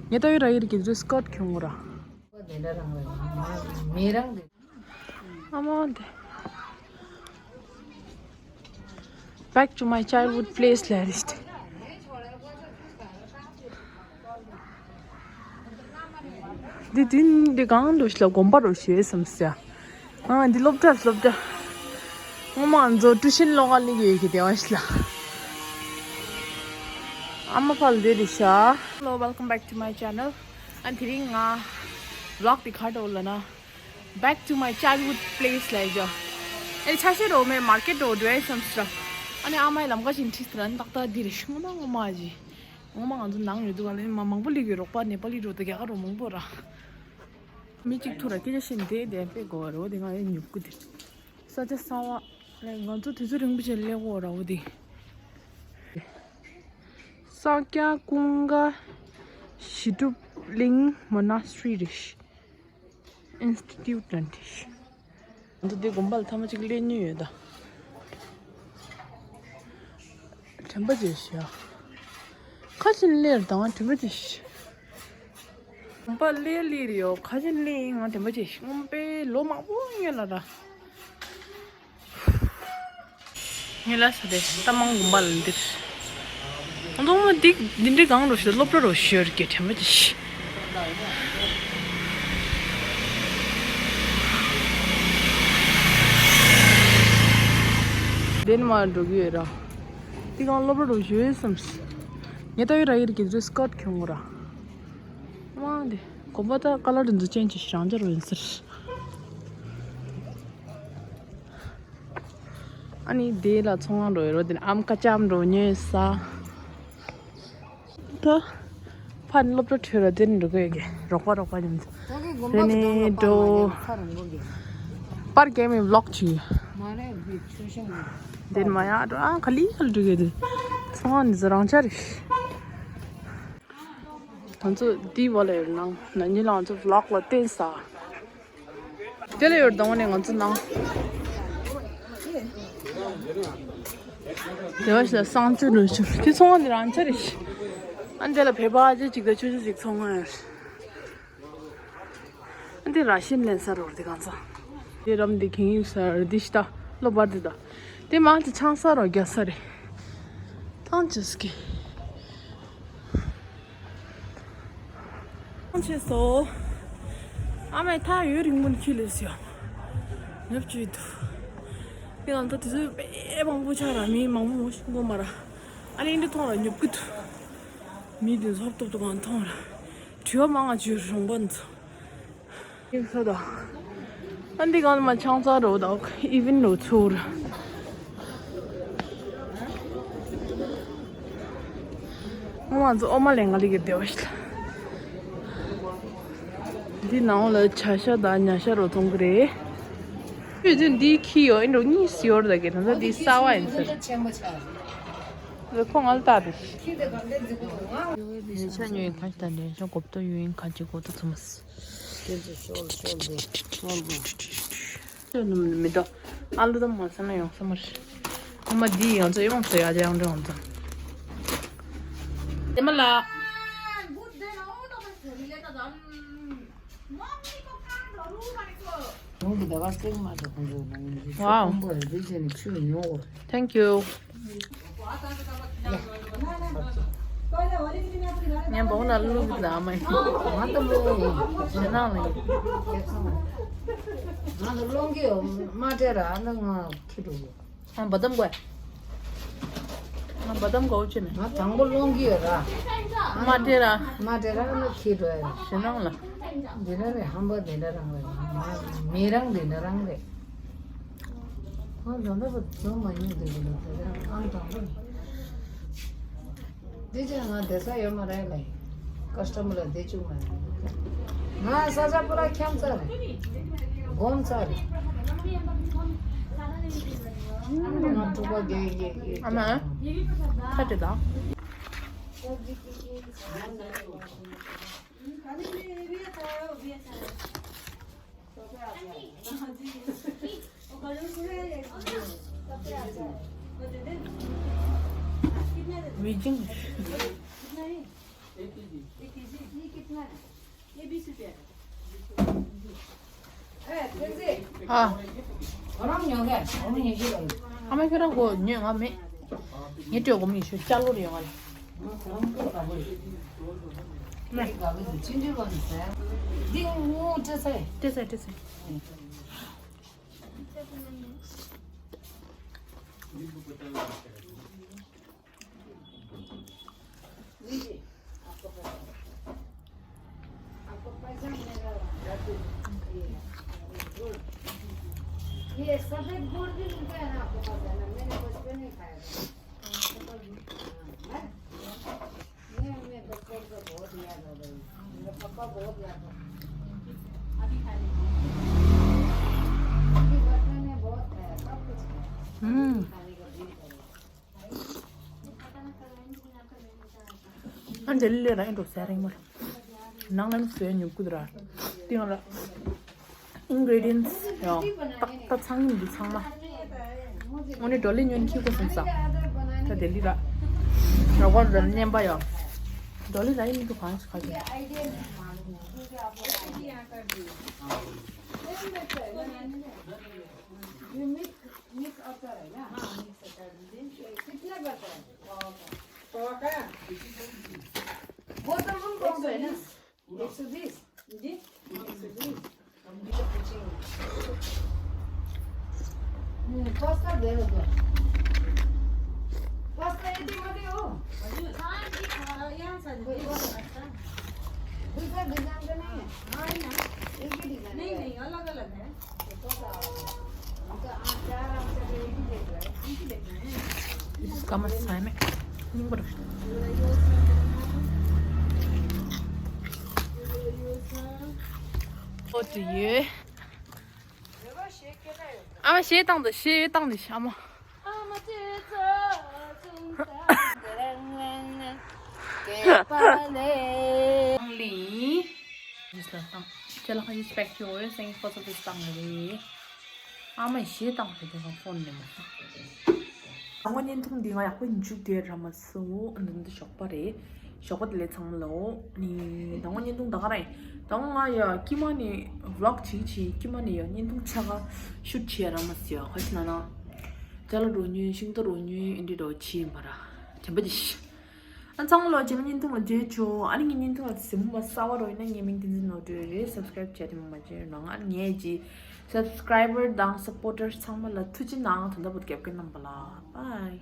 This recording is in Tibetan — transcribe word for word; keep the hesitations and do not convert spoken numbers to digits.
ངས་ལྟ་ཡོད་ར་ཡིར་གྱི་དུས་སྐོར་ཁྱོང་ར། དེ་འདྲ་རང་རེད། མི་རང་རེད། ཨ་མ་དེ། Back to my childhood place ལ་རེད། འདི་དུས་འདི་གང་འགྲོ་ཤི་ལ་དགོན་པ་རུ་ཞེས་བསམ་ཟེར། ཨ་འདི་སློབ་གྲྭ་སློབ་གྲྭ། ངོ་མ་ང་ཚོ་ཀྲུའུ་ཤིན་སློབ་ག་སླེབས་ཡོད་ཀྱི་དེ་བ་ཞི་ལ། ཨ་མ་ཕལ་དེ་རེད་ཤག Hello, welcome back to my channel. ཨ་དེ་རིང་ང་vlog དེ་ག་འགྲོ་ལ་ན། Back to my childhood place ལ་ཡོད། ཨེ་ཆ་ཤས་རོ་མེ་མར་ཀེཊ་རོ་འགྲོ་ཡ་བསམ་ཟེར། ཨ་ནི་ཨ་མའི་ལམ་ཁ་ཞིག་ཁྲིད་ཟེར་ཨ་ནི་ཏག་ཏག་འདི་རེད་ཤི་ངོ་མ་ངོ་མ་ཇི། ངོ་མ་ང་ཚོ་ནང་ཡོད་དུས་ག་ལ་ནི་མ་མང་པོ་སླེབས་ཡོད་རོགས་པ་ནེ་པ་ལི་འགྲོ་དུས་རྒྱ་གར་རོ་མང་པོ་ར། མི་གཅིག་ཐུག་ར་སྐད་ཆ་བཤད་ནས་དེ་དེ་དཔེ་དགོས་ར་འོ་དེ་ང་ཡི་ཉོབ་ཀི་དེ། ས་ཆ་གསར་བ་ལས་ང་ཚོ་དུས་ཚོད་རིང་པོ་ཞིག་སླེབས་ཡོད་ར་འོ་དེ། ས་སྐྱ་ཀུན་དགའ་ཞི་སྒྲུབ་གླིང་Monastery རེད། Institute ལ་འགྲིག་ང་ཚོ་འདི་དགོན་པ་ལ་ཐ་མ་གཅིག་སླེབས་མྱོང་ཡོད་ད། དྲན་པ་བརྗེད་ཤག་ཁ་ཆེན་སླེབས་དང་དྲན་པ་བརྗེད་ཤག་དགོན་པ་སླེབས་སླེབས་རེད་ཡོད་ཁ་ཆེན་སླེབས་ཡིན་ང་དྲན་པ་བརྗེད་ཤག་སྔོན་པའི་ལོ་མང་པོ་སྔོན་ལ་ར། ངས་ལ་ས་དེ་རྟ་མང་དགོན་པ་ལ་འདིར། ང་ཚོ་ངོ་མ་འདི་འདི་འདྲའི་སྒང་རུ་ཞིག་སློབ་གྲྭ་རུ་ཞོར་གྱི་དྲན་པ་ཅི་ཤི། ལྡན་མ་འགྲོ་གི་ཡོད་ར། འདི་སྒང་སློབ་གྲྭ་རུ་ཞོར་བསམ། ངས་ལྟ་ཡོད་ར་ཡིར་གྱི་འདྲ་སྐོར་ཁྱོང་ར། མ་འདི་དགོན་པ་ད་ཀ་ལར་འདི་ཚོ་ཅན་གྱི་རང་འཇགས་རུ་ཡིན་ཟེར། ཨ་ནི་དེ་ལ་ཚོང་ཁང་འགྲོ་ཡོད་རོ་དེ་ནི་ཨམ་ཀ་ཅམ་འགྲོ་ཉོས་ས། ད་ཕ་ནི་སློབ་གྲྭ་ཁྲོད་ལ་དེ་ནི་འགྲོ་གི་ཡོད་གི་རོགས་པ་རོགས་པ་ཡིན། དེ་ནི་འགྲོ། པར་རྒྱབ་མི་བློག་བྱོས། དེ་ནི་མ་ཡ་འགྲོ་ཨ་ག་ལི་ག་ལི་འགྲོ་གི་ཡོད་དེ། ཚོང་ཁང་ནི་ཚོ་རང་ཆ་རེད། ང་ཚོ་འདི་བ་ལ་ཡོད་ནང་ན་ཉི་ལ་ང་ཚོ་vlog ལ་བསྟན་ས། དེ་ལ་ཡོད་དང་བ་ནས་ང་ཚོ་ནང་། དེ་བ་ཞིག་ལ་གསང་སྤྱོད་ལོས་ཆུ་དེ་ཚོང་བ་འདི་རང་ཆ་རེད། ཨ་འདི་ལ་བེ་བ་ཅི་ཅིག་དང་ཆུ་ཆུ་ཅིག་ཚོང་ང་ཡོད། ཨ་འདི་ར་ཤིན་ལེན་ས་རོར་འདི་གང་ཚ། དེ་རམ་འདི་ཁེང་ཡིག་ས་ར་འདི་ཤི་ད་ལོ་བར་འདི་ད། དེ་མང་ཅི་ཆང་ས་རོ་རྒྱ་ས་རེད། ཐང་ཅི་སྐྱེ། ཆེ་སོ། ཨ་མའི་ཐག་ཡོད་རིང་མོ་ནས་ཁྱི་ལས་སུ་ཡོང་། ཉོབ་ཅིག་འདུག་དེ་ང་ཚོ་དེ་ཚོ་དཔེ་མང་པོ་ཆགས་ར་མི་མང་པོ་མོ་ཞིག་འགོ་མ་ར། ཨ་ནི་འདི་མཐོང་ར་ཉོབ་ཀི་འདུག་མི་དེ་ཚོ་ཧོབ་ཏོག་ཏོ་གང་མཐོང་ར། དྲི་བ་མང་ང་བྱོས་རོང་པ་འདི་ཚོ། ཡིག་ཚོ་དང་། ཨ་འདི་གང་ལ་མ་ཆང་ས་རོ་དང་ཨི་ཝིན་རོ་ཚོར། ང་ཚོ་ཨོ་མ་ལེན་ག་ལི་གི་བདེ་བ་ཞིག་ལ། འདི་ནང་ལ་ཇ་ཤ་དང་ཉ་ཤ་རོ་ཚོང་གི་རེད། དུས་ཚོད་འདི་ཁྱི་ཡོད་ཨིན་རོ་གཉིས་སུ་ཡོད་ར་ད་གི་ད་ལྟ་འདི་གསར་བ་ཡིན་ཟེར། ཁོ་ང་ལ་ལྟ་དུས། ཉེ་ཆ་ཉོས་ཁ་ཞིག་དང་ལེན་ཤོག་གོབ་ཏོ་ཡོད་ཨིན་ཁ་ཅིག་གོ་ཏོ་ཚོ་མ་སི། དེ་ཚོ་ཤོར་ཤོར་དེ་ངོ་མ། མི་འདུག་ཨ་ལུ་དམ་མ་ཟ་ན་ཡོང་ས་མ་རེད། ངོ་མ་འདི་ཡང་ཚོ་ཡོང་ཚོ་ཡ་ཡང་འདྲ་ཡོང་ཚོ། དེ་མ་ལ། Wow. Thank you. ངས་འབོག་ན་བླུགས་ལ་མ་ཡིན། ང་ད་བླུགས་ཡིན། ཞེ་ནང་ལ་ཡིན། ང་ད་སློང་གི་ཡོད་མ་སྤྲད་ར་ཨ་ན་ང་ཁྱི་འགྲོ་གི། ཨ་བ་དམ་གོ། ང་བ་དམ་གོ་ཅི་ནས། ང་དང་པོ་སློང་གི་ཡོད་ར། མ་སྤྲད་ར། མ་སྤྲད་ར་ཨ་ན་ཁྱི་འགྲོ་ཡ་ར། ཞེ་ནང་ལ། འདི་འདྲ་རེད་ཧམ་པ་འདི་འདྲ་རང་རེད། མི་རང་འདི་འདྲ་རང་རེད། ང་ལོ་ན་པ་ཚོ་མ་ཉན་འདི་འདྲ་རེད་ཨང་དང་པོ། འདི་ཅན་ང་བསྡད་ས་ཡོད་མ་རེད་ལེ། ཀ་སི་ཊ་མར་ལ་བསྡད་བཅུག་མ་རེད། ང་ས་ཆ་པུ་ར་འཁྱམ་ཚར་རེད། སྒོམ་ཚར་རེད། ང་འཁྲུག་པ་རྒྱག་རྒྱག་རྒྱག་ཨ་མ། ཁ་བྲིས་དང་། ཝི་ཇིང་། ཨ། ཨ་མ་ཁྱོད་རང་གོ་ཉོས། ང་མེད། ངས་སྤྲོད་དགོས་མི་ཤོད་ཅ་ལོ་རེ་ཡོང་ང་ལ། འདི་ངོ་སྤྲད་ཚར། སྤྲད་ཚར། སྤྲད་ཚར། ये सफेद गुड़ भी मिलता है ना आपके पास, है ना? मैंने बचपन में खाया था। हाँ, है? ये हमें बचपन का बहुत याद आ गई। मेरा पापा बहुत याद आता। अभी खा लीजिए। अभी बचपन में बहुत खाया, सब कुछ खाया। हम्म। खाने का दिल करे। ཨ་འདི་ལས་ར་ཨེ་འགྲོ་ཟ་རིང་མ། ནང་ལ་ནི་བཟོས་ཉོ་དགོས་ར། ཏིང་ལ། ingredients ཡང་ཏག་ཏག་ཚང་ཡིན་འདི་ཚང་མ། འོ་ནི་ཌོ་ལི་ཉོན་ཁྱི་གོ་སོང་ས། ད་དེ་ལི་ར། ར་གོ་ར་ཉན་པ་ཡོ། ཌོ་ལི་ར་ཡིན་འདུག་གང་ཞིག་ག་ཞིག ये मिक्स, मिक्स अचार है ना? हाँ, मिक्स अचार दीजिए। कितने का है? पाव का। पाव का? बोतल कौन कौन सा है ना? एक सौ बीस। जी? एक सौ बीस। हम भी तो पूछेंगे। हम्म, पास्ता दे दो। पास्ता ये तो मत हो। हाँ जी, हाँ, यहाँ से कोई और पास्ता। दूसरा डिजाइन का नहीं है? हाँ, है ना। एक ही डिजाइन नहीं, का है। नहीं, अलग-अलग है। This is Kama's time. What do you? ཨ་མ་ཞེས་བཏང་དུ་ཞེས་བཏང་དུ་ཤ་མ། ལི། ཁྱེད་ལ་ཁ་ཡི་སྤེག་ཅོ་ཡོད་སེང་ཕོ་ཚོ་དེ་བཏང་རེད། ཨ་མ་ཞེས་བཏང་དུ་དེ་ག་ཕོན་ནས་མ། ང་བརྙན་ཐུང་འདི་ང་ཡག་པོ་མཇུག་དེ་ར་མ་སོང་། འདི་འདི་ཞོགས་པ་རེད། ཞོགས་པ་དེ་ལས་ཚང་མ་ལོ། ནི་ད་ང་བརྙན་ཐུང་ད་ག་རེད། ད་ང་ཡ་ཀི་མ་ནི་vlog་བྱེད་ཀྱི་ཀི་མ་ནི་ཡ་བརྙན་ཐུང་ཆ་ག་shoot་བྱེད་ར་མ་སི་ཡ་ཁ་ཅི་ན་ན། ཅ་ལག་འགྲོ་ཉུལ་ཤིང་རྟ་འགྲོ་ཉུལ་ཨིན་དྲི་འགྲོ་ཆི་མ་ར། དྲན་པ་ཅི་ཤི། ཨ་ཚང་མ་ལོ་རྗེས་མ་བརྙན་ཐུང་ལ་མཇལ་ཆོག་ཨ་ནི་ངའི་བརྙན་ཐུང་ལ་གཟིགས་མོ་གསར་པ་རོ་ཡིན་ན་ངའི་མིང་བསྟན་འཛིན་ནོར་བཀྲ་རེད། subscribe་བྱས་དེ་མ་མ་བརྗེད་རོགས་གནང་། ཨ་ནི་ངའི་ཀྱི་subscriber་དང་supporter་ཚང་མ་ལ་ཐུགས་རྗེ་གནང་། ད་ལྟ་བར་དུ་རྒྱབ་སྐྱོར་གནང་པ་ལ་bye།